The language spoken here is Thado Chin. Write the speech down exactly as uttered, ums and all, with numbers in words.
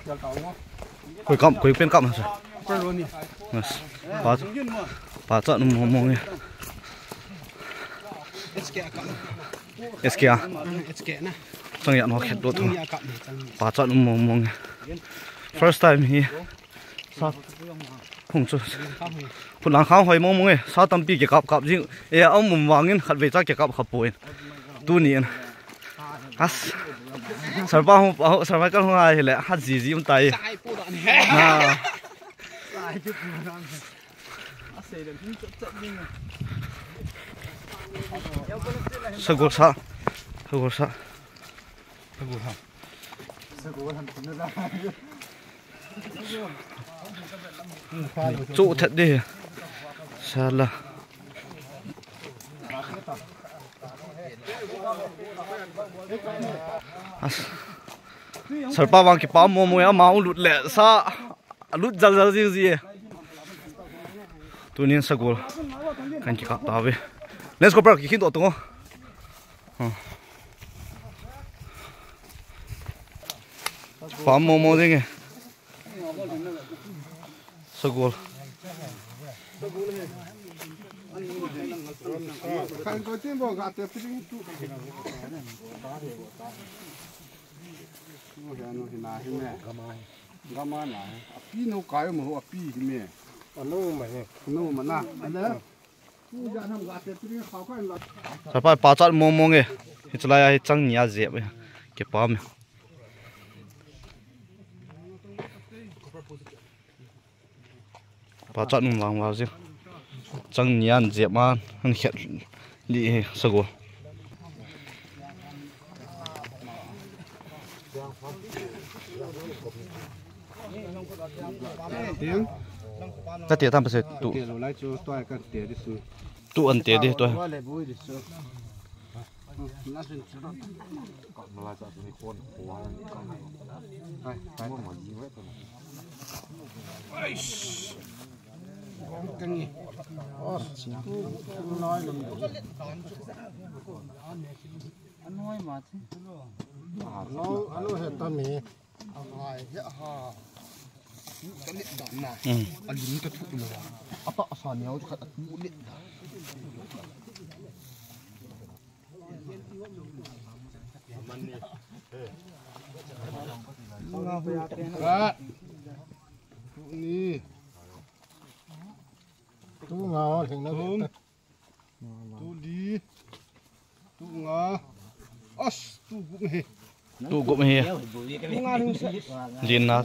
Koi kam, koi pen kam sa. Yes. Pa, pa cha num mong mong e. S K a. Chang ya no khet do tho. Pa cha num mong mong e. First time hi. Sa. Hung chu. Phun lang khang hoi mong mong e. Sa tampi kikap kap jing. E, a um um vangin khatvei cha kikap kha poi. Tuni in. As. Sarpa hung, hung, sarpa kal hung ai le. Ha ji ji um tai. Na. Sagol sa. Sagol sa. Sagol ha. Chu thet di. Sala. As. Sarpa vang kipa mo mo ya ma u lut le sa. A lut jal jal ji ji e. Tunin sagol. Kan kikap ta ve. Let's go, bro. Kikhin to to. Pam mo mo ding e. Sagol. Kan ko tin bo ga te pring tu. No he no he na he me. Gama na. Api no kai mo api he me. Ano ma he. No ma na. Ale. Sarpa pa chat mong mong e. Hichelai a hi chang nia jep e. Kipam e. Pa chat nung vang vang jing. Chang nia jep man an khet li he sagol. Ka te tam pa se tu. Tu an te di tu. Alo, alo he tami. Agai he ha. Ka let dan na. Alim ka thu na. Ata sa ni au khat atu let dan. Ka. Tu ni. Tu nga hing na. Tu li. Tu nga. As, tu gup he. Tu gup he. Tu nga hing se. Lin na.